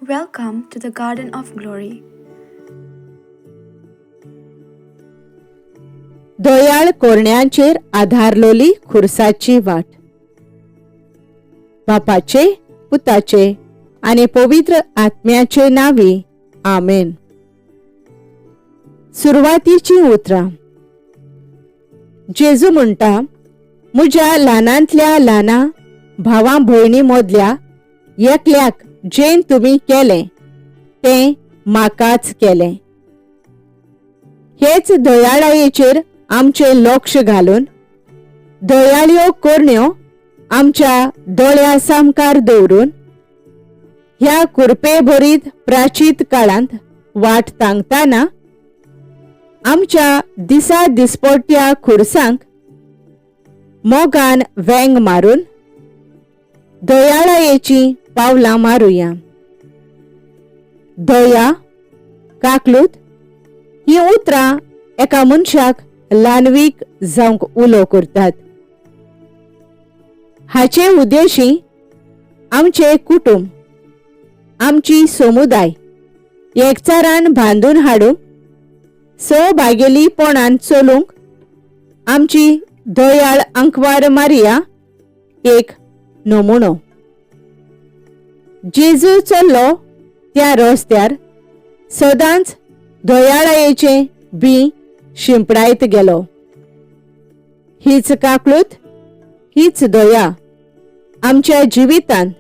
Welcome to the Garden of Glory. दयाळ कोरण्यांचेर आधारलोली खुर्साची वाट. बापाचे, पुताचे आनी पवित्र आत्म्याचे नांवी, आमेन. सुरवातीची उतरां. जेजू म्हणटा, म्हज्या ल्हानांतल्या ल्हाना भावां भयणी मदल्या एकल्याक जें तुमी केलें तें म्हाकाच केलें. हेच दयाळायेचेर आमचें लक्ष घालून दयाळ्यो करण्यो आमच्या दोळ्या सामकार दवरून ह्या कुरपेभरीत प्राचीत काळांत वाट तांगताना आमच्या दिसा दिसपट्ट्या खुरसांक मोगान वेंग मारून दयाळायेचीं पावलां मारुया. दया, काकलूत हीं उतरां एका मनशाक ल्हानवीक जावंक उलो करतात. हाचे उद्देशी आमचें कुटुंब, आमची समुदाय एकचारान बांदून हाडूंक, सहभागेलीपणान चलूंक आमची दयाळ आंकवार मारिया एक नमुनो. जेजू चल्लो त्या रस्त्यार सदांच दयाळायेचें बीं शिंपडायत गेलो. हीच काकळूत, हीच दया आमच्या जिवितांत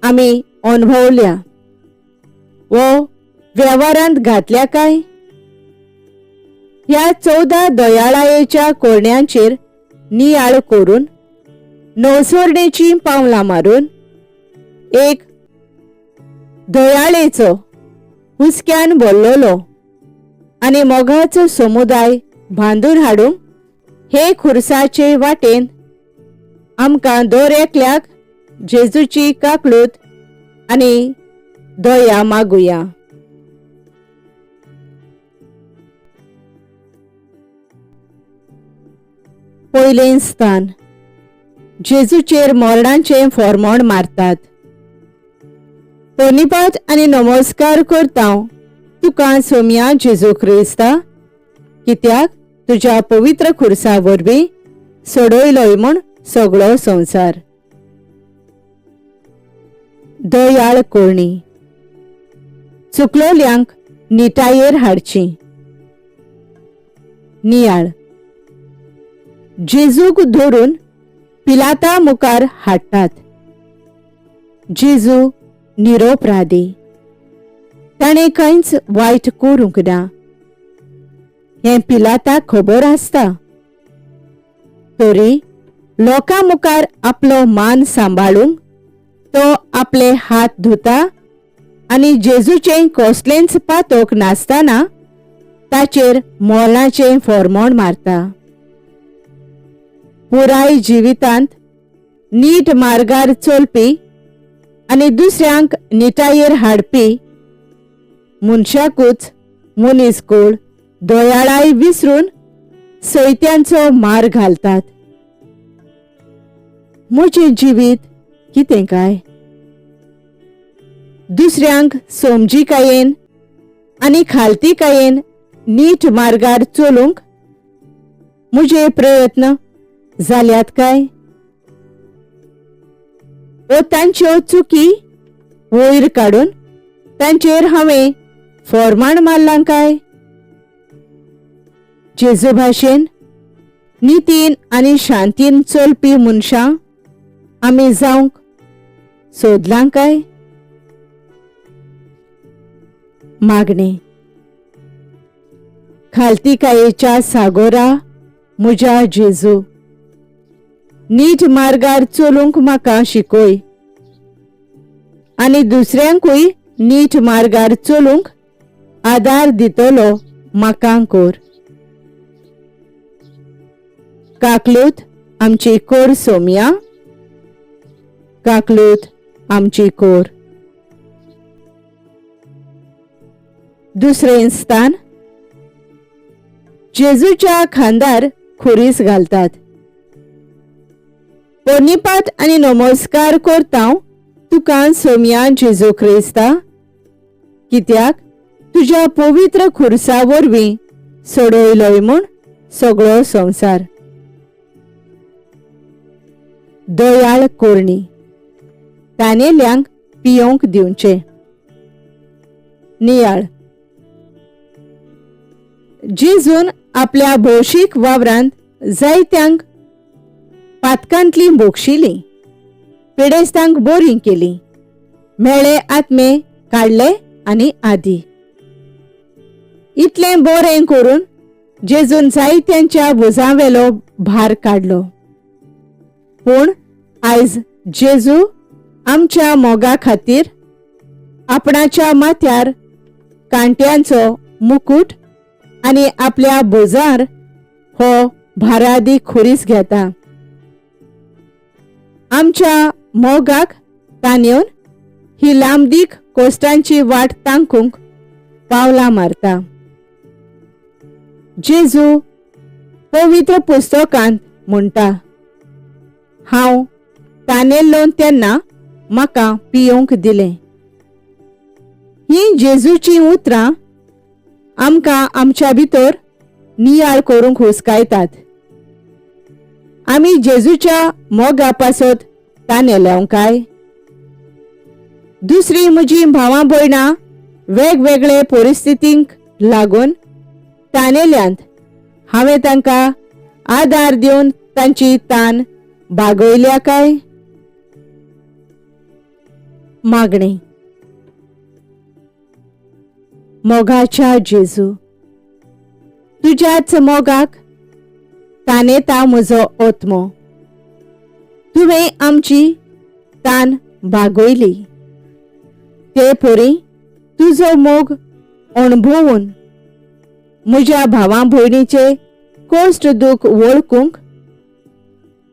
आमी अणभवल्या वो वेव्हारांत घातल्या काय? ह्या 14 दयाळायेच्या कोरण्यांचेर नियाळ करून नवसरणेचीं पावलां मारून एक दयाळेचो हुसक्यान भरलेलो आनी मोगाचो समुदाय बांदून हाडूंक हे खुर्साचे वाटेन आमकां दर एकल्याक जेजूची काकळूत आनी दया मागुया. पयलें स्थान. जेजूचेर मरणाचें फॉर्मोण मारतात. प्रणिपात आनी नमस्कार करता तुका सोमया जेजू क्रिस्ता, कित्याक तुज्या पवित्र खुर्सा वरवीं सोडयलोय म्हूण सगळो संवसार. दयाळ करणी. चुकलोल्यांक निटायेर हाडची. नियाळ. जेजूक धरून पिलाता मुखार हाडटात. जेजू निरोपराधी, ताणें खंयच वायट करूंक ना हें पिलाताक खबर आसता, तरी लोकां मुखार आपलो मान सांबाळूंक तो आपले हात धुता आनी जेजूचें कसलेंच पातोक नासतना ताचेर मोलाचें फॉर्मोण मारता. पुराय जिवितांत नीट मार्गार चलपी आनी दुसऱ्यांक निटायेर हाडपी मनशाकूच मनीसकूळ दयाळाय विसरून सैत्यांचो मार घालतात. म्हजें जिवीत कितें काय? दुसऱ्यांक समजिकायेन आनी खालतीकायेन नीट मार्गार चलूंक म्हजे प्रयत्न जाल्यात काय? ओ तांच्यो चुकी वयर काडून तांचेर हांवें फॉर्माण मारलां काय? जेजू भाशेन नितीन आनी शांतीन चलपी मनशां आमी जावंक सोदलां काय? मागणें. खालतीकायेच्या सागोरा म्हज्या जेजू, नीट मार्गार चलूंक म्हाका शिकय आनी दुसऱ्यांकूय नीट मार्गार चलूंक आदार दितलो म्हाका कर. काकलूत आमची कोर सोमया, काकलूत आमची कोर. दुसरें स्थान. जेजूच्या खांदार खुरीस घालतात. प्रणिपात आनी नमस्कार करता तुका सोमया जेजू क्रिस्ता, कित्याक तुज्या पवित्र खुर्सा वरवीं सोडयलोय म्हूण सगळो संवसार. दयाळ कोरणी तानेल्यांक पियोवंक दिवचें. नियाळ. जेजून आपल्या भौशीक वावरांत जायत्यांक पातकांतलीं भोगशिलीं, पिडेस्तांक बरीं केलीं, म्हेळे आत्मे काडले आनी आदी. इतलें बरें करून जेजून जायत्यांच्या भुजांवेलो भार काडलो. पूण आयज जेजू आमच्या मोगा खातीर आपणाच्या माथ्यार कांट्यांचो मुकूट आनी आपल्या भुजार हो भारादीक खुरीस घेता. आमच्या मोगाक ताणेवन ही लांबदीक कोश्टांची वाट तांकूंक पावलां मारता. जेजू पवित्र पुस्तकांत म्हणटा, हांव तानेल्लो तेन्ना म्हाका पियोवंक दिलें. हीं जेजूचीं उतरां आमकां आमच्या भितर नियाळ करूंक हुस्कायतात. आमी जेजूच्या मोगा पासत तानेल्याव काय? दुसरी म्हजी भावां भयणां वेगवेगळे परिस्थितींक लागून तानेल्यांत. हांवें तांकां आदार दिवन तांची तान भागयल्या काय? मागणें. मोगाच्या जेजू, तुज्याच मोगाक तानेता म्हजो आत्मो. तुवें आमची तान भागयली, ते परी तुजो मोग अणभवून म्हज्या भावां भयणीचे कश्ट दूख वळखूंक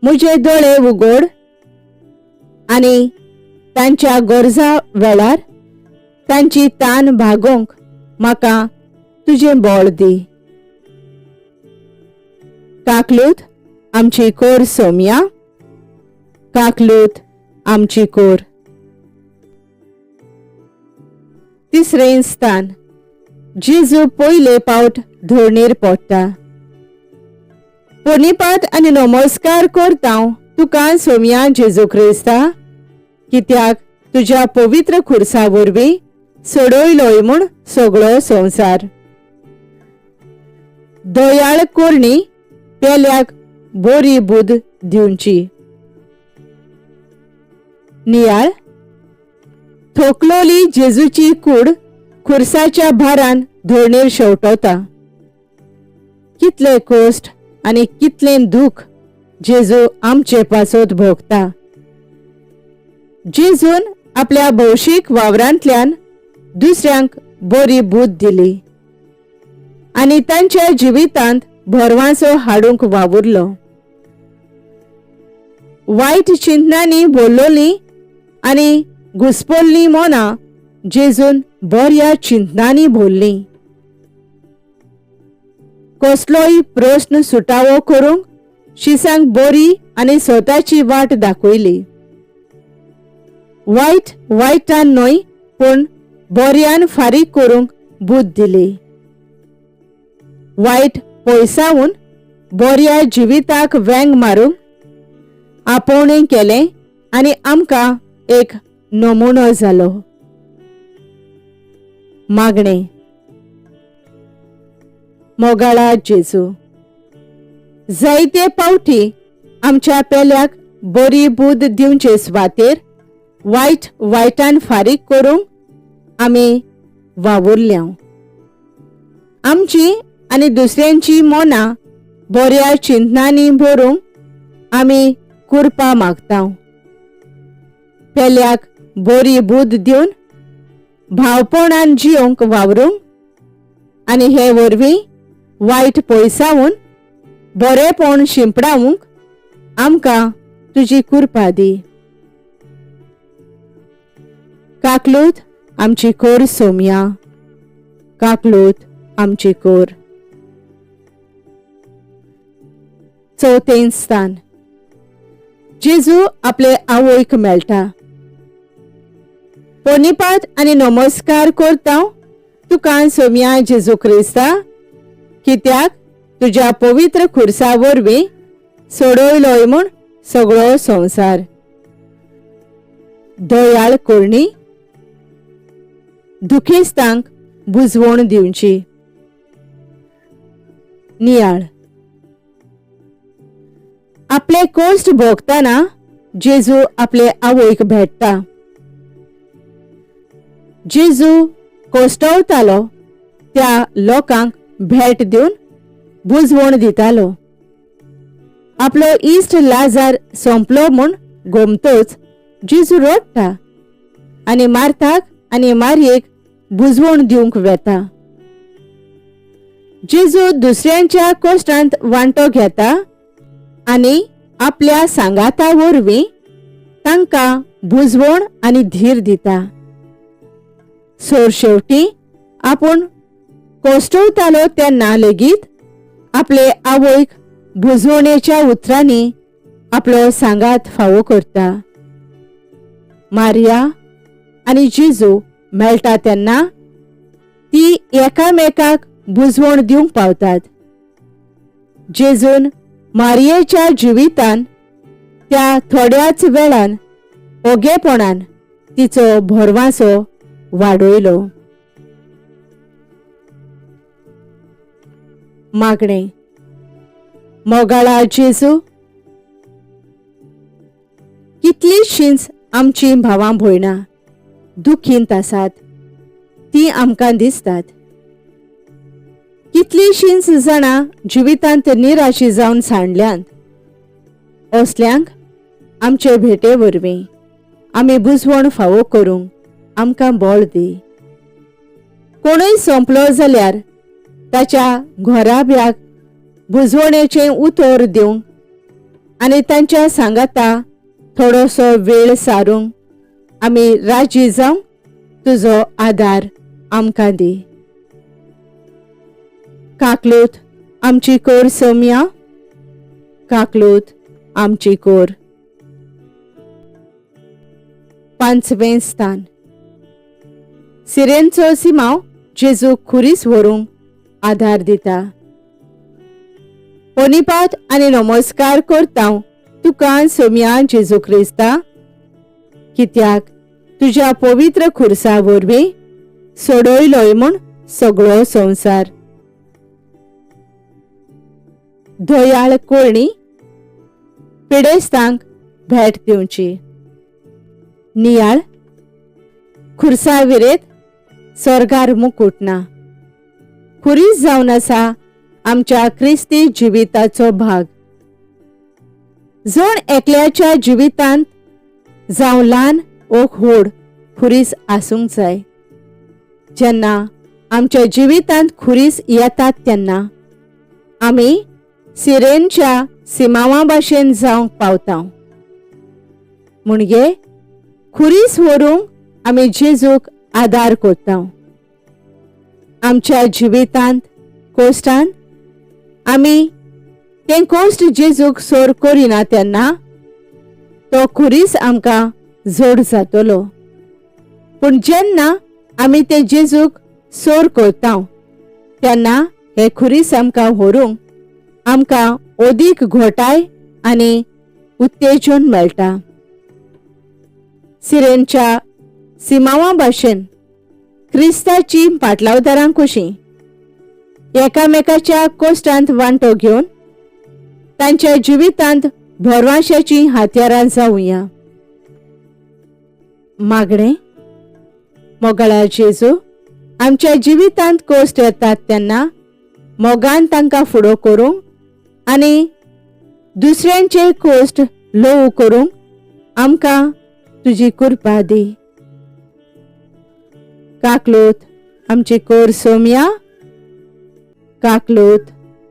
म्हजे दोळे उगड आनी तांच्या गरजा वेळार तांची तान भागोवंक म्हाका तुजें बळ दी. काकलूत आमची कोर सोमया, काकलूत आमची कोर. तिसरें स्थान. जेजू पयले पावट धरणीर पडटा. पुर्णिपात आनी नमस्कार करता तुका सोमया जेजू क्रिस्ता, कित्याक तुज्या पवित्र खुर्सा वरवीं सोडयलोय म्हूण सगळो संवसार. दयाळ कोरणी पेल्याक बरी बुद्द दिवची. नियाळ. थोकलोली जेजूची कूड खुर्साच्या भारान धरणीर शेवटवता. कितले कश्ट आनी कितलें दुख जेजू आमचे पासत भोगता. जेजून आपल्या भौशीक वावरांतल्यान दुसऱ्यांक बरी बुद्द दिली आनी तांच्या जिवितांत भरवांसो हाडूंक वावुरलो. वायट चिंतनांनी भरलोलीं आनी घुसपल्लीं मनां जेजून बऱ्या चिंतनांनी भरलीं. कसलोय प्रस्न सुटावो करूंक शिसांक बरी आनी स्वताची वाट दाखयली. वायट वायटान न्हय पूण बऱ्यान फारीक करूंक बुद्द दिली. वायट पयसावन बऱ्या जिविताक वेंग मारूंक आपोवणें केलें आनी आमकां एक नमुनो जालो. मागणें. मोगाळा जेजू, जायते पावटी आमच्या पेल्याक बरी बुद्द दिवचे सुवातेर वायट वायटान फारीक करूंक आमी वावुरल्या. आमची आनी दुसऱ्यांची मनां बऱ्या चिंतनांनी भरूंक आमी कुरपा मागता. पेल्याक बरी बुद्द दिवन भावपणान जियोंक वावरूंक आनी हे वरवीं वायट पयसावन बरेपण शिंपडावंक आमकां तुजी कुरपा दी. काकलूत आमची कोर सोमया, काकलूत आमची कोर. चवथें स्थान. जेजू आपले आवयक मेळटा. पोनिपात आनी नमस्कार करता तुका सोमया जेजू क्रिस्ता, कित्याक तुज्या पवित्र खुर्सा वरवीं सोडयलोय म्हूण सगळो संवसार. दयाळ करणी दुखेस्तांक बुजवण दिवची. नियाळ. आपले कोश्ट भोगतना जेजू आपले आवयक भेटता. जेजू कोश्टवतालो त्या लोकांक भेट दिवन बुजवण दितालो. आपलो इश्ट लाजार सोंपलो म्हूण गोमतोच जेजू रडटा आनी मार्थाक आनी मारयेक बुजवण दिवंक वेता. जेजू दुसऱ्यांच्या कोश्टांत वांटो घेता आनी आपल्या सांगाता वरवीं तांकां बुजवण आनी धीर दिता. सरशेवटी आपूण कोश्टवतालो तेन्ना लेगीत आपले आवयक बुजवणेच्या उतरांनी आपलो सांगात फावो करता. मारिया आनी जेजू मेळटा तेन्ना ती एकामेकाक बुजवण दिवंक पावतात. जेजून मारियेच्या जिवितान त्या थोड्याच वेळान ओगेपणान तिचो भरवासो वाडयलो. मागणें. मोगाळा जेजू, कितलींशींच आमचीं भावां भयणां दुखींत आसात तीं आमकां दिसतात. कितलींशींच जाणां जिवितांत निराशी जावन सांडल्यांत. असल्यांक आमचे भेटे वरवीं आमी बुजवण फावो करूंक आमकां बळ दी. कोणूय सोंपलो जाल्यार ताच्या घराब्याक बुजवणेचें उतर दिवंक आनी तांच्या सांगाता थोडोसो वेळ सारूंक आमी राजी जावंक तुजो आदार आमकां दी. काकलूत आमची कोर सोमया, काकलूत आमची कोर. पांचवें स्थान. सिरेनचो सिमांव जेजूक खुरीस व्हरूंक आदार दिता. पनिपात आनी नमस्कार करता तुका सोमया जेजू क्रिस्ता, कित्याक तुज्या पवित्र खुर्सा वरवीं सोडयलोय म्हूण सगळो संवसार. दयाळ कोळणी पिडेस्तांक भेट दिवची. नियाळ. खुर्सा विरेत स्वर्गार मुकूट ना. खुरीस जावन आसा आमच्या क्रिस्ती जिविताचो भाग. जण एकल्याच्या जिवितांत जावं ल्हान वो व्हड खुरीस आसूंक जाय. जेन्ना आमच्या जिवितांत खुरीस येतात तेन्ना आमी सिरेनच्या सिमांवा भाशेन जावंक पावता. म्हणजे खुरीस व्हरूंक आमी जेजूक आदार करता. आमच्या जिवितांत कोश्टान आमी तें कोश्ट जेजूक सोर करिना तेन्ना तो खुरीस आमकां जड जातलो. पूण जेन्ना आमी ते जेजूक सोर करता तेन्ना हे खुरीस आमकां व्हरूंक आमकां अदीक घोटाय आनी उत्तेजन मेळटा. सिरेनच्या सिमांवा भाशेन क्रिस्ताची पाटलावदारां कशीं एकामेकाच्या कोश्टांत वांटो घेवन तांच्या जिवितांत भरवांशाचीं हातयारां जावया. मागणें. मोगाळा जेजू, आमच्या जिवितांत कोश्ट येतात तेन्ना मोगान तांकां फुडो करूंक आनी दुसऱ्यांचे कोश्ट ल्हवू करूंक आमकां तुजी कृपा दी. काकलूत आमची कोर सोमया, काकलूत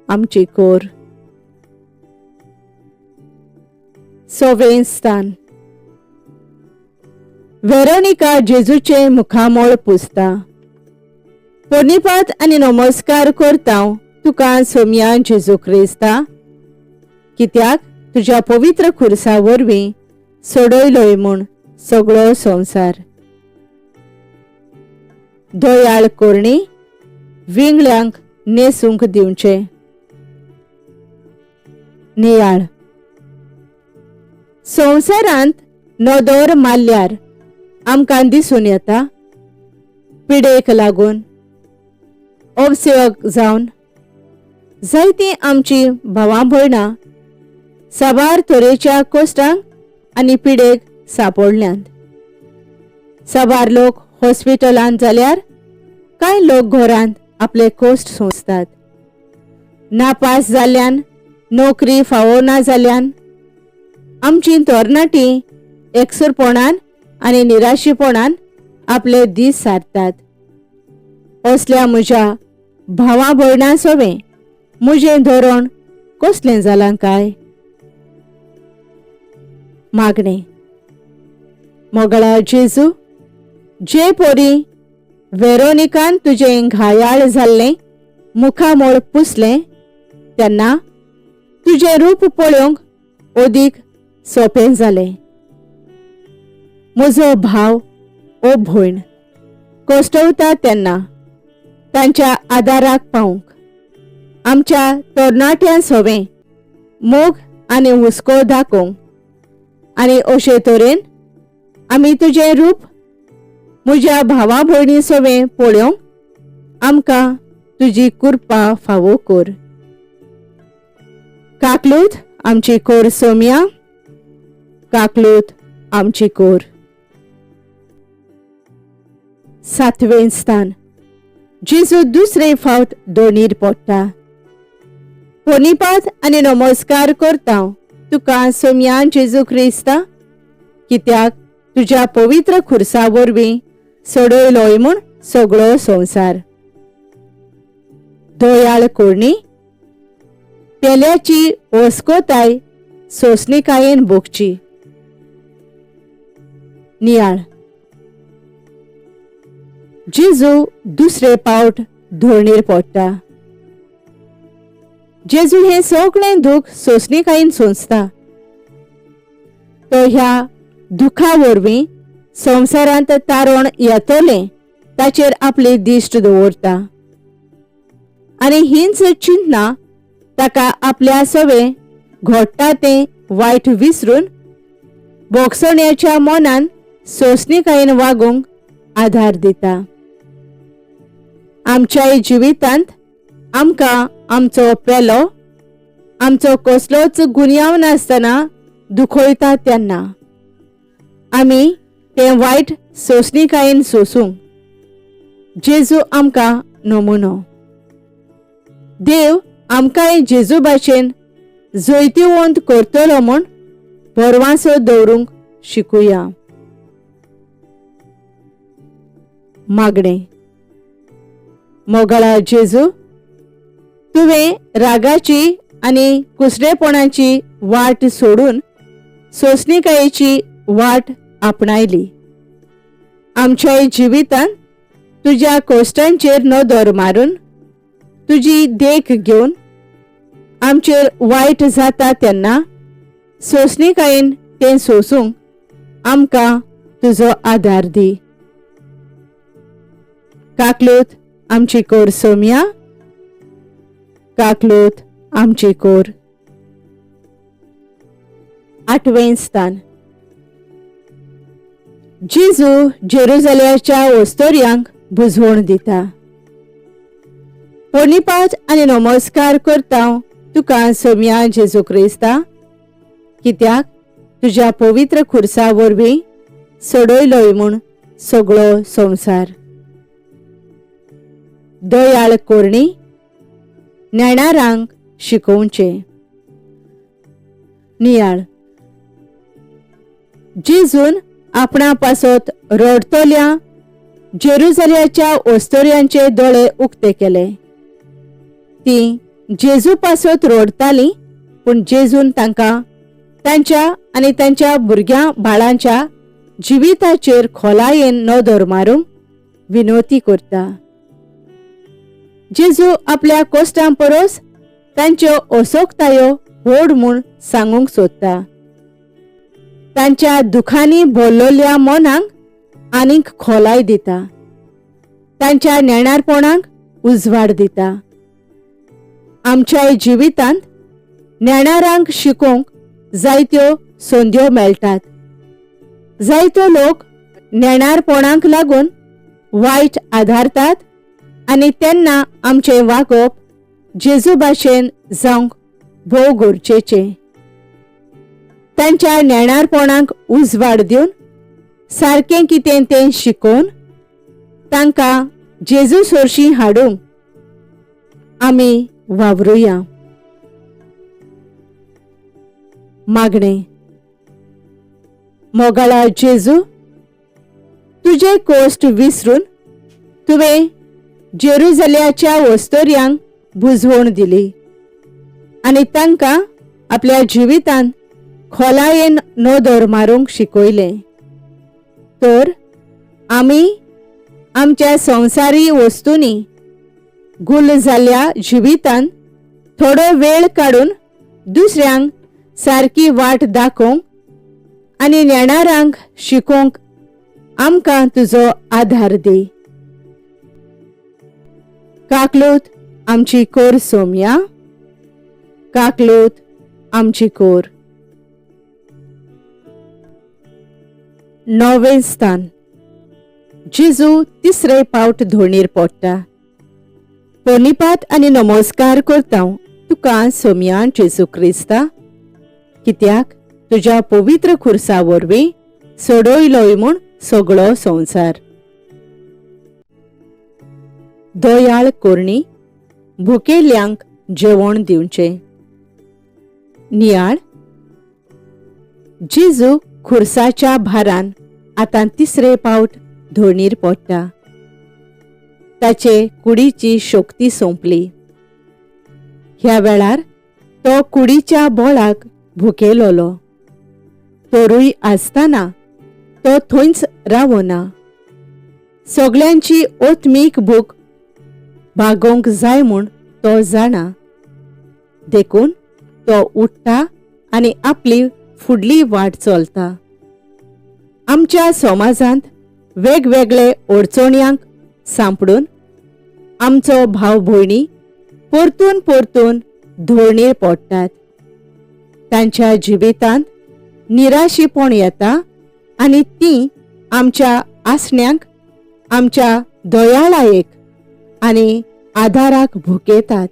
आमची कोर. सवें स्थान. वेरोनिका जेजूचें मुखामळ पुसता. पोनिपात आनी नमस्कार करता तुका सोमया जेजू क्रिस्ता, कित्याक तुज्या पवित्र खुर्सा वरवीं सोडयलोय म्हूण सगळो संवसार. दयाळ करणी विंगळ्यांक न्हेसूंक दिवचें. नियाळ. संवसारांत नदर मारल्यार आमकां दिसून येता, पिडेक लागून अवसेवक जावन जायतीं आमचीं भावां भयणां साबार तरेच्या कश्टांक आनी पिडेक सांपडल्यांत. साबार लोक हॉस्पिटलांत जाल्यार कांय लोक घरांत आपले कश्ट सोंसतात. नापास जाल्ल्यान, नोकरी फावो ना जाल्ल्यान आमचीं तरणाटीं एकसुरपणान आनी निराशीपणान आपले दीस सारतात. असल्या म्हज्या भावा भयणां सवें म्हजें धोरण कसलें जालां काय? मागणें. मोगळा जेजू, जे पोरी वेरोनिकान तुजें घायाळ जाल्लें मुखामळ पुसलें तेन्ना तुजें रूप पळोवंक अदीक सोंपें जालें. म्हजो भाव ओ भयण कश्टवता तेन्ना तांच्या आदाराक पावूंक आमच्या तरणाट्यां सवें मोग आनी हुस्को दाखोवंक आनी अशे तरेन आमी तुजें रूप म्हज्या भावा भयणी सवें पळोवंक आमकां तुजी कृपा फावो कर. काकलूत आमची कोर सोम्या, काकलूत आमची कोर. सातवें स्थान. जेजू दुसरे फावट दोणीर पडटा. पोनिपात आनी नमस्कार करता तुका सोम्या जेजू क्रिस्ता, कित्याक तुज्या पवित्र खुर्सा वरवीं सोडयलोय म्हूण सगळो संवसार. दयाळ करणी पेल्याची वस्कोताय सोंसणिकायेन भोगची. नियाळ. जेजू दुसरे पावट धरणीर पडटा. जेजू हें सगळें दूख सोंसणिकायेन सोंसता. तो ह्या दुखा वरवीं संवसारांत तारण येतलें ताचेर आपली दिश्ट दवरता आनी हींच चिंतना ताका आपल्या सवें घडटा तें वायट विसरून भोगसण्याच्या मनान सोंसणिकायेन वागूंक आधार दिता. आमच्याय जिवितांत आमकां आमचो पेलो आमचो कसलोच गुन्यांव नासतना दुखयता तेन्ना आमी तें वायट सोंसणिकायेन सोंसूंक जेजू आमकां नमुनो. देव आमकांय जेजू भाशेन जैतिवंत करतलो म्हूण भरवांसो दवरूंक शिकुया. मागणें. मोगाळा जेजू, तुवें रागाची आनी कुसडेपणाची वाट सोडून सोंसणिकायेची वाट आपणायली. आमच्याय जिवितांत तुज्या कोश्टांचेर नदर मारून तुजी देख घेवन आमचेर वायट जाता तेन्ना सोंसणिकायेन तें सोंसूंक आमकां तुजो आदार दी. काकलूत आमची कोर सोम्या, काकलूत आमची कोर. आठवें स्थान. जेजू जेरुजाल्याच्या वस्तोर्यांक बुजवण दिता. प्रणिपात आनी नमस्कार करता तुका सोम्या जेजू क्रिस्ता, कित्याक तुज्या पवित्र खुर्सा वरवीं सोडयलोय म्हूण सगळो संवसार. दयाळ करणी नेणारांक शिकोवचें. नियाळ. जेजून आपणा पासत रडतल्या जेरुजाल्याच्या ओस्तोर्यांचे दोळे उक्ते केले. ती जेजू पासत रडताली, पूण जेजून तांकां तांच्या आनी तांच्या भुरग्यां बाळांच्या जिविताचेर खोलायेन नदर मारूंक विनवती करता. जेजू आपल्या कोश्टां परस तांच्यो असोकतायो व्हड म्हूण सांगूंक सोदता. तांच्या दुखांनी भरलेल्या मनांक आनीक खोलाय दिता. तांच्या नेणारपणाक उजवाड दिता. आमच्याय जिवितांत नेणारांक शिकोवंक जायत्यो संद्यो मेळटात. जायतो लोक नेणारपणाक लागून वायट आदारतात आनी तेन्ना आमचें वागप जेजू भाशेन जावंक भोव गरजेचें. तांच्या नेणारपणाक उजवाड दिवन सारकें कितें तें शिकोवन तांकां जेजू सरशीं हाडूंक आमी वावरुया. मागणें. मोगाळा जेजू, तुजे कोश्ट विसरून तुवें जेरुजल्याच्या वस्तोर्यांक बुजवण दिली आनी तांकां आपल्या जिवितांत खोलायेन नदर मारूंक शिकयलें. तर आमी आमच्या संवसारी वस्तूंनी गुल्ल जाल्ल्या जिवितांत थोडो वेळ काडून दुसऱ्यांक सारकी वाट दाखोवंक आनी नेणारांक शिकोवंक आमकां तुजो आधार दी. काकलूत आमची कोर सोमया, काकलूत आमची कोर. णवें स्थान. जेजू तिसरे पावट धोणीर पडटा. प्रणिपात आनी नमस्कार करता तुका सोमया जेजू क्रिस्ता, कित्याक तुज्या पवित्र खुर्सा वरवीं सोडयलोय म्हूण सगळो संवसार. दयाळ करणी भुकेल्यांक जेवण दिवचें. नियाळ. जेजू खुर्साच्या भारान आतां तिसरे पावट धोणीर पडटा. ताचे कुडीची शक्ती सोंपली. ह्या वेळार तो कुडीच्या बोळाक भुकेलोलो. तरूय आसतना तो थंयच रावना. सगल्यांची ओतमीक भूक भागोवंक जाय म्हूण तो जाणा, देखून तो उठ्ठा आनी आपली फुडली वाट चलता. आमच्या समाजांत वेगवेगळे अडचण्यांक सांपडून आमचो भाव भयणी परतून परतून धोरणीर पडटात. तांच्या जिवितांत निराशीपण येता आनी तीं आमच्या आसण्यांक, आमच्या दयाळायेक आनी आदाराक भुकेतात.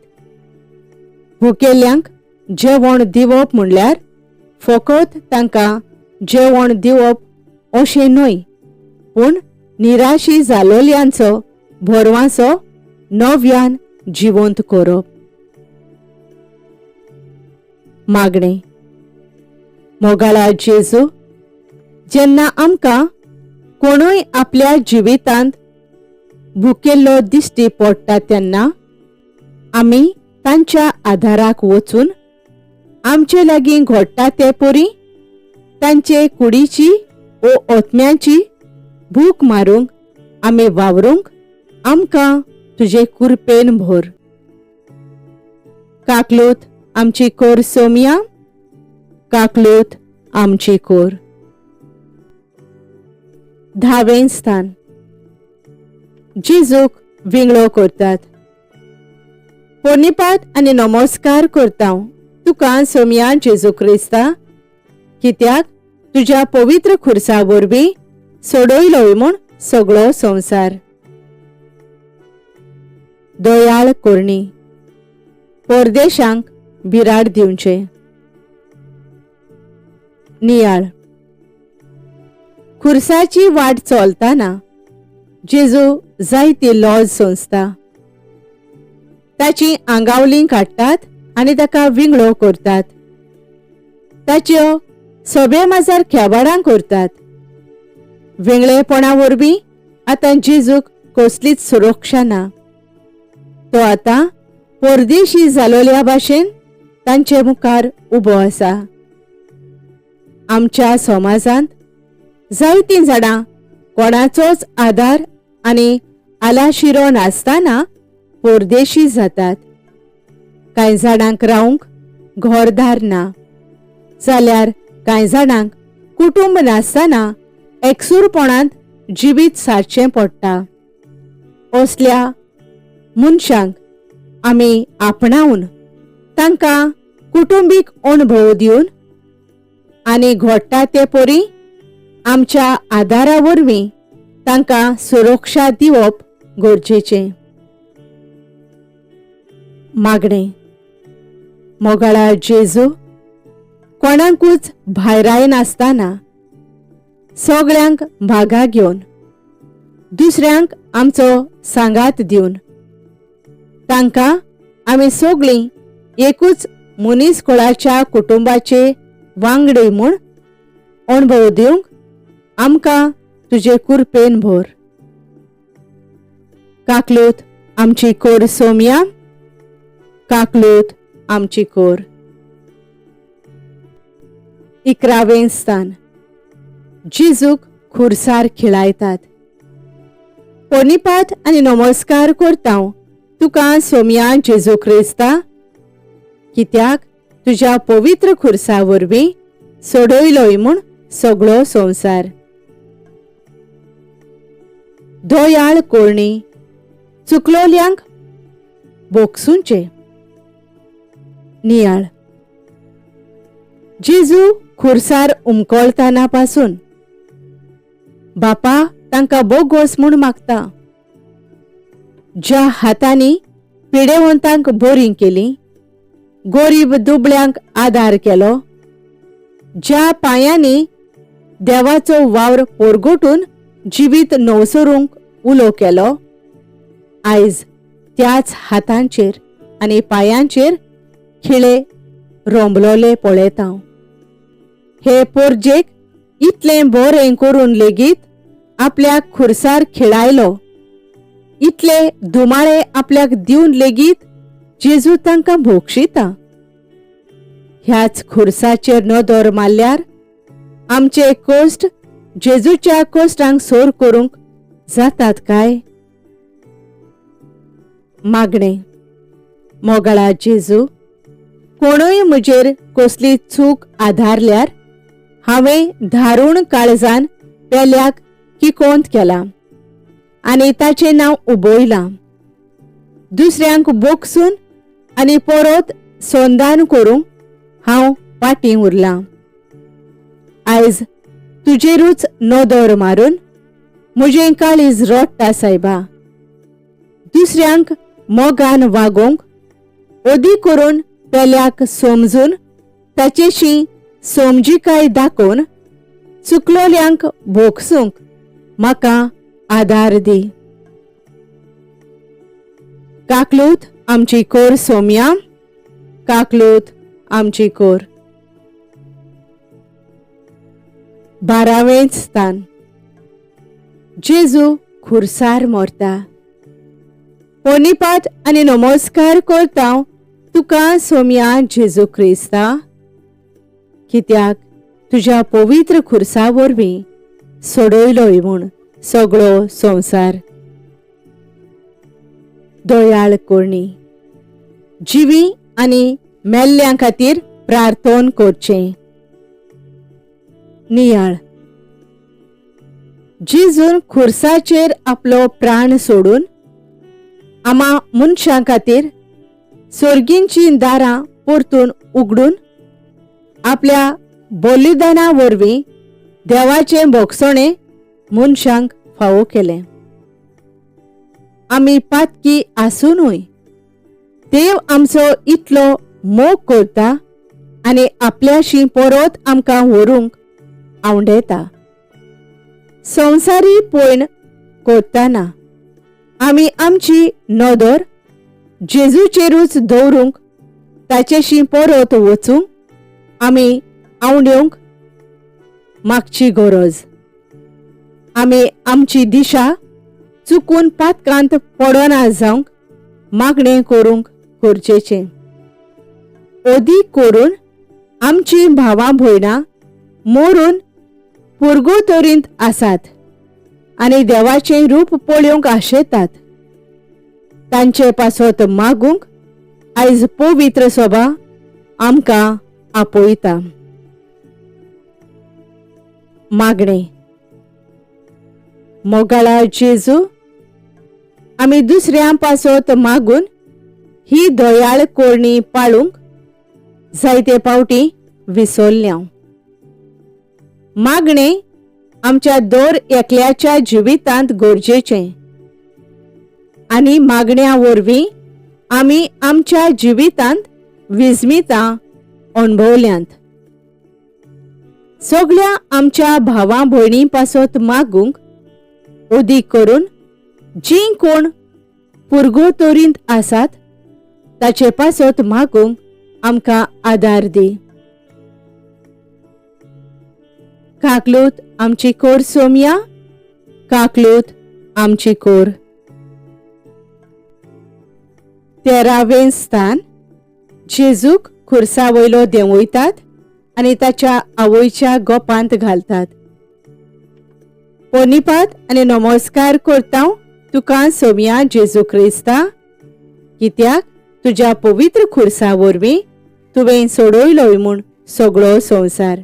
भुकेल्ल्यांक जेवण दिवप म्हणल्यार फकत तांकां जेवण दिवप अशें न्हय, पूण निराशी जालोल्यांचो भरवांसो नव्यान जिवंत करप. मागणें. मोगाळा जेजू, जेन्ना आमकां कोणूय आपल्या जिवितांत भुकेल्लो दिश्टी पडटा तेन्ना आमी तांच्या आदाराक वचून आमचे लागीं घडटा ते परी तांचे कुडीची ओ ओतम्याची भूक मारूंक आमी वावरूंक आमकां तुजे कुरपेन भर. काकलूत आमची कोर सोमया, काकलूत आमची कोर. धावें स्थान. जेजूक विंगळो करतात. प्रणिपात आनी नमस्कार करता तुका सोमया जेजू क्रिस्ता, कित्याक तुज्या पवित्र खुर्सा वरवीं सोडयलोय म्हूण सगळो संवसार. दयाळ करणी परदेशांक बिराड दिवचें. नियाळ. खुर्साची वाट चलतना जेजू जायती लॉज सोंसता. ताची आंगावलीं काडटात आनी ताका विंगळो करतात. ताच्यो सभे माजार खेबाडां करतात. विंगळेपणा वरवीं आतां जेजूक कसलीच सुरक्षा ना. तो आतां परदेशी जालोल्या भाशेन तांचे मुखार उबो आसा. आमच्या समाजांत जायतीं जाणां कोणाचोच आदार आनी आलाशिरो नासतना परदेशी जातात. कांय जाणांक रावंक घरदार ना, जाल्यार कांय जाणांक कुटुंब नासतना एकसूरपणांत जिवीत सारचें पडटा. असल्या मनशांक आमी आपणावन तांकां कुटुंबीक अणभव दिवन आनी घडटा ते परी आमच्या आदारा वरवीं तांकां सुरक्षा दिवप गरजेचें. मागणें. मोगाळा जेजू, कोणाकूच भायरायनासतना सगळ्यांक भागा घेवन दुसऱ्यांक आमचो सांगात दिवन तांकां आमी सगळीं एकूच मनीस कुळाच्या कुटुंबाचे वांगडी म्हूण अणभव दिवंक आमकां तुजे कुरपेन भर. काकलूत आमची कोर सोमया, काकलूत आमची कोर. इकरावें स्थान. जेजूक खुरसार खिळायतात. प्रणिपात आनी नमस्कार करता तुका सोमया जेजू क्रिस्ता, कित्याक तुज्या पवित्र खुरसा वरवीं सोडयलोय म्हूण सगळो संवसार. दयाळ करणी चुकलोल्यांक बोगसुंचे. नियाळ. जेजू खुरसार उमकळताना पासून बापा तांकां बोगोस म्हूण मागता. ज्या हातांनी पिडेवंतांक बरीं केलीं, गोरीब दुबळ्यांक आदार केलो, ज्या पांयांनी देवाचो वावर पोरगोटून जिवीत नवसरूंक उलो केलो, आयज त्याच हातांचेर आनी पांयांचेर खिळे रोंबलोले पळयता. हे पोरजेक इतलें बरें करून लेगीत आपल्याक खुरसार खिळायलो, इतले धुमाळे आपल्याक दिवन लेगीत जेजू तांकां भोगशिता. ह्याच खुरसाचेर नदर मारल्यार आमचे कश्ट जेजूच्या कश्टांक सोर करूंक जातात काय? मागणें. मोगाळा जेजू, कोणूय म्हजेर कसली चूक आधारल्यार हांवें धारूण काळजान पेल्याक किकोंत केलां आनी ताचें नांव उबयलां. दुसऱ्यांक बोगसून आनी परत संदान करूंक हांव फाटीं उरलां. आयज तुजेरूच नदर मारून म्हजें काळीज रडटा सायबा. दुसऱ्यांक मोगान वागोवंक, अदी करून पेल्याक समजून ताचेशी समजिकाय दाखोवन चुकलोल्यांक भोगसूंक म्हाका आदार दी. काकलूत आमची कोर सोमया, काकलूत आमची कोर. बारावेंच स्थान. जेजू खुरसार मरता. प्रणिपात आनी नमस्कार करता तुका सोमया जेजू क्रिस्ता, कित्याक तुज्या पवित्र खुरसा वरवीं सोडयलोय म्हूण सगळो संवसार. दयाळ करणी जिवी आनी मेल्ल्यां खातीर प्रार्थन करचें. नियाळ. जेजून खुरसाचेर आपलो प्राण सोडून आमा मनशां खातीर सर्गींचीं दारां परतून उगडून आपल्या बलिदाना वरवीं देवाचें भोगसणें मनशांक फावो केलें. आमी पातकी आसुनूय देव आमचो इतलो मोग करता आनी आपल्याशी परत आमकां व्हरूंक आंवडेता. संवसारी पयण करतना आमी आमची नदर जेजूचेरूच दवरूंक, ताचेशी परत वचूंक आमी आंवडेवंक मागची गरज. आमी आमची दिशा चुकून पातकांत पडना जावंक मागणें करूंक गरजेचें. अदीक करून आमची भावां भयणां मरून पुर्गोतरींत आसात आनी देवाचें रूप पळोवंक आशेतात, तांचे पासत मागूंक आयज पवित्र सभा आमकां आपयता. मागणें. मोगाळा जेजू, आमी दुसऱ्यां पासत मागून ही दयाळ करणी पाळूंक जायते पावटी विसरल्या. मागणें आमच्या दर एकल्याच्या जिवितांत गरजेचें आनी मागण्या वरवीं आमी आमच्या जिवितांत विस्मितां अणभवल्यांत. सगळ्या आमच्या भावां भयणीं पासत मागूंक, अदीक करून जीं कोण पुर्गोतोरींत आसात ताचे पासत मागूंक आमकां आदार दी. काकलूत आमची कोर सोमया, काकलूत आमची कोर. तेरावें स्थान. जेजूक खुर्सा वयलो देंवयतात आनी ताच्या आवयच्या गोपांत घालतात. पोनिपात आनी नमस्कार करता तुका सोमया जेजू क्रिस्ता, कित्याक तुज्या पवित्र खुर्सा वरवीं तुवें सोडयलोय म्हूण सगळो संवसार.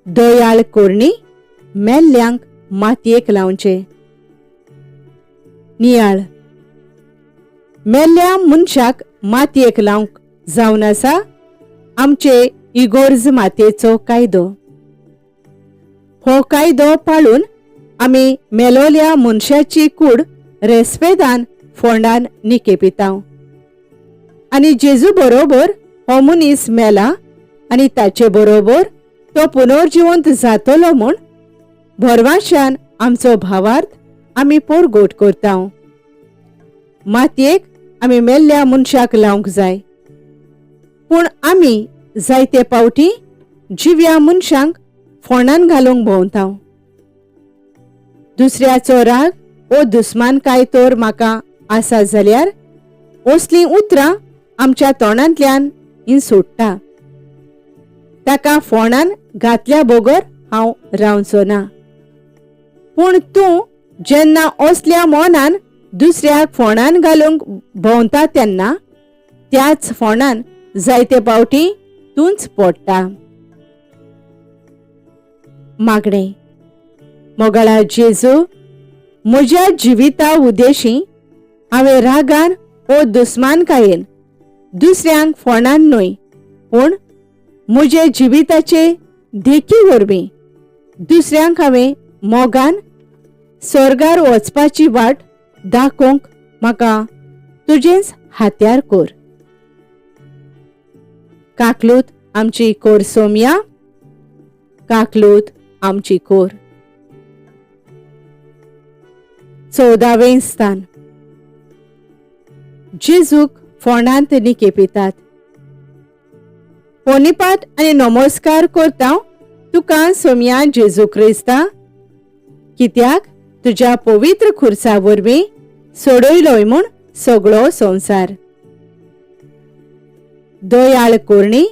दयाळ करणी मेल्ल्यांक मातयेक लावचें. नियाळ. मेल्ल्या मनशाक मातयेक लावंक जावन आसा आमचे इगोर्ज मातयेचो कायदो. हो कायदो पाळून आमी मेलोल्या मनशाची कूड रेस्पेदान फोंडान निकेपिता आनी जेजू बरोबर हो मनीस मेला आनी ताचे बरोबर तो पुनर्जिवंत जातलो म्हूण भरवाशान आमचो भावार्थ आमी पोरगोट करता. मातयेक आमी मेल्ल्या मनशाक लावंक जाय, पूण आमी जायते पावटी जिव्या मनशांक फोंडान घालूंक भोंवता. दुसऱ्याचो राग ओ दुस्मानकाय तर म्हाका आसा जाल्यार असलीं उतरां आमच्या तोंडांतल्यान ही सोडटा. ताका फोंडान घातल्या बगर हांव रावचो ना. पूण तूं जेन्ना असल्या मनान दुसऱ्याक फोंडान घालूंक भोंवता तेन्ना त्याच फोंडान जायते पावटी तूंच पडटा. मागणें. मोगाळा जेजू, म्हज्या जिविता उदेशी हांवें रागान ओ दुस्मानकायेन दुसऱ्यांक फोंडान न्हय, पूण म्हजे जिविताचे देखी वरवीं दुसऱ्यांक हांवें मोगान स्वर्गार वचपाची वाट दाखोवंक म्हाका तुजेंच हात्यार कर. काकलूत आमची कोर सोमया, काकलूत आमची कोर. चवदावें स्थान. जेजूक फोंडांत निकेपितात. पोनिपात आनी नमस्कार करता तुका सोमया जेजू क्रिस्ता, कित्याक तुज्या पवित्र खुर्सा वरवीं सोडयलोय म्हूण सगळो संवसार. दयाळ करणी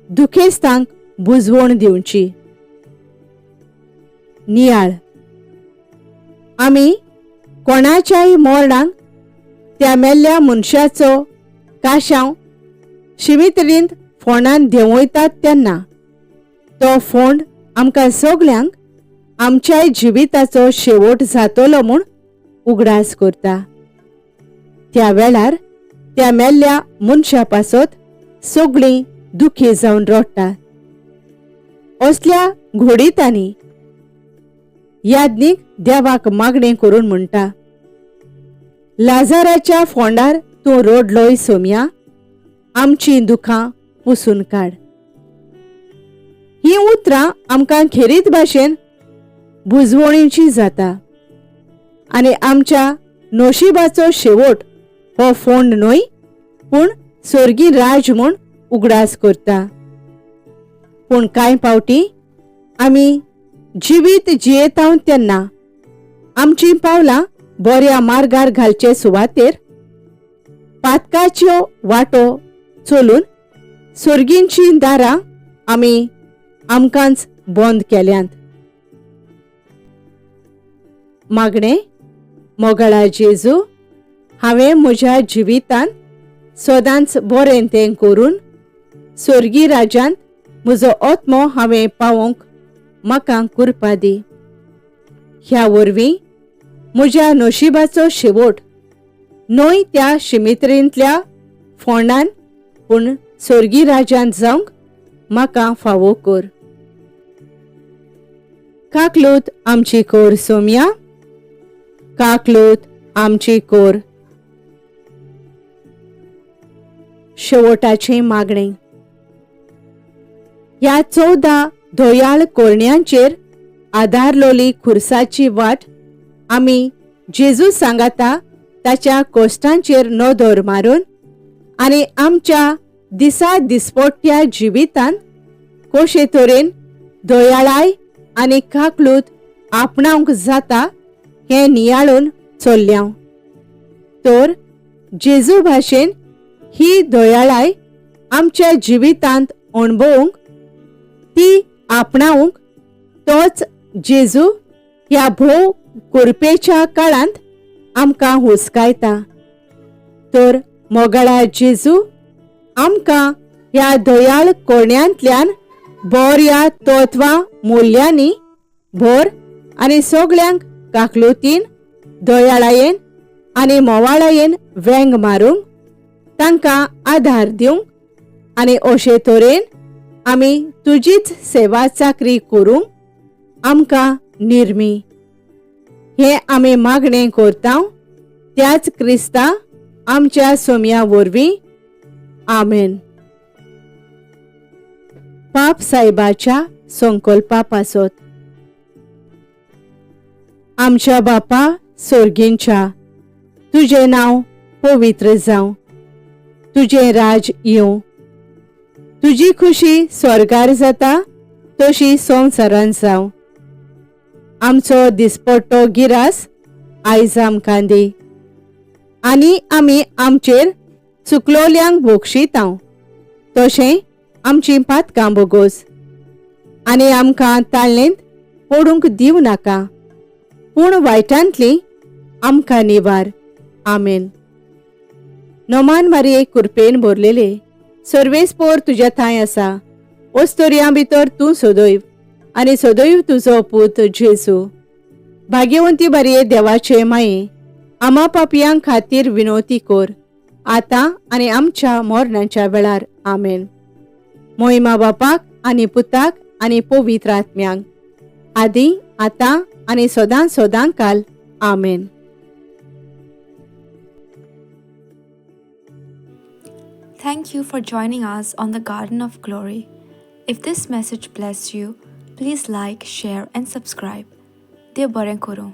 दुखेस्तांक बुजवण दिवची. नियाळ. आमी कोणाच्याय मरणाक त्या मेल्ल्या मनशाचो काशांव शिमितरींत फोंडान देंवयतात तेन्ना तो फोंड आमकां सगल्यांक आमच्याय जिविताचो शेवट जातलो म्हूण उगडास करता. त्या वेळार त्या मेल्ल्या मनशा पासत सगळीं दुखी जावन रडटात. असल्या घोडितांनी याज्ञीक देवाक मागणें करून म्हणटा, लाजाराच्या फोंडार तूं रडलोय सोमया, आमचीं दुखां पुसून काड. हीं उतरां आमकां खेरीत भाशेन बुजवणीची जाता आनी आमच्या नशिबाचो शेवट हो फोंड न्हय पूण स्वर्गी राज म्हूण उगडास करता. पूण कांय पावटी आमी जिवीत जियेता तेन्ना आमचीं पावलां बऱ्या मार्गार घालचे सुवातेर पातकाच्यो वाटो चलून स्वर्गींचीं दारां आमी आमकांच बंद केल्यांत. मागणें. मोगाळा जेजू, हांवें म्हज्या जिवितांत सदांच बरें तें करून स्वर्गी राज्यांत म्हजो आत्मो हांवें पावोवंक म्हाका कृपा दी. ह्या वरवीं म्हज्या नशिबाचो शेवट न्हय त्या शिमित्रेंतल्या फोंडान पूण स्वर्गी राज्यांत जावंक म्हाका फावो कर. काकलूत आमची कोर सोम्या, काकलूत आमची कोर. शेवटाचें मागणें. ह्या 14 धोयाळ कोरण्यांचेर आदारलोली खुर्साची वाट आमी जेजू सांगाता ताच्या कोश्टांचेर नदर मारून आनी आमच्या दिसा दिसपट्ट्या जिवितांत कशे तरेन दयाळाय आनी काकलूत आपणावंक जाता हें नियाळून चल्ल्या. तर जेजू भाशेन ही दयाळाय आमच्या जिवितांत अणभवूंक, ती आपणावंक तोच जेजू ह्या भोव कुरपेच्या काळांत आमकां हुस्कायता. तर मोगाळा जेजू आमकां ह्या दयाळ कोण्यांतल्यान बऱ्या तत्वां मुल्यांनी भर आनी सगळ्यांक काकलुतीन, दयाळायेन आनी मोवाळायेन वेंग मारूंक, तांकां आधार दिवंक आनी अशे तरेन आमी तुजीच सेवा चाकरी करूंक आमकां निर्मी. हें आमी मागणें करता त्याच क्रिस्ता आमच्या सोम्या वरवीं. आमेन. पाप साहेबाच्या संकल्पा पासत. आमच्या बापा सोर्गींच्या, तुजें नांव पवित्र जावं, तुजें राज येवं, तुजी खुशी स्वर्गार जाता तशी संवसारान जावं. आमचो दिसपट्टो गिरास आयज आमकां दी आनी आमी आमचेर चुकलोल्यांक बोगशितांव तशें आमचीं पातकां बोगोस आनी आमकां ताळणेंत पडूंक दिवं नाका, पूण वायटांतली आमकां निवार. आमेन. नोमान मारये कुरपेन भरलेले सर्वेस्पोर तुज्या थांय आसा, ओस्तोरयां भितर तूं सदैव आनी सदैव तुजो पूत जेजू. भाग्यवंती बारये देवाचे माये, आमा पापयां खातीर विनवती कर आतां आनी आमच्या मरणाच्या वेळार. आमेन. मोहिमा बापाक आनी पुताक आनी पवित्र आत्म्यांक, आदी आतां आनी सदां सदां काल. आमेन. Thank you for joining us on the Garden of Glory. If this message blessed you, please like, share, and subscribe. देव बरें करूं.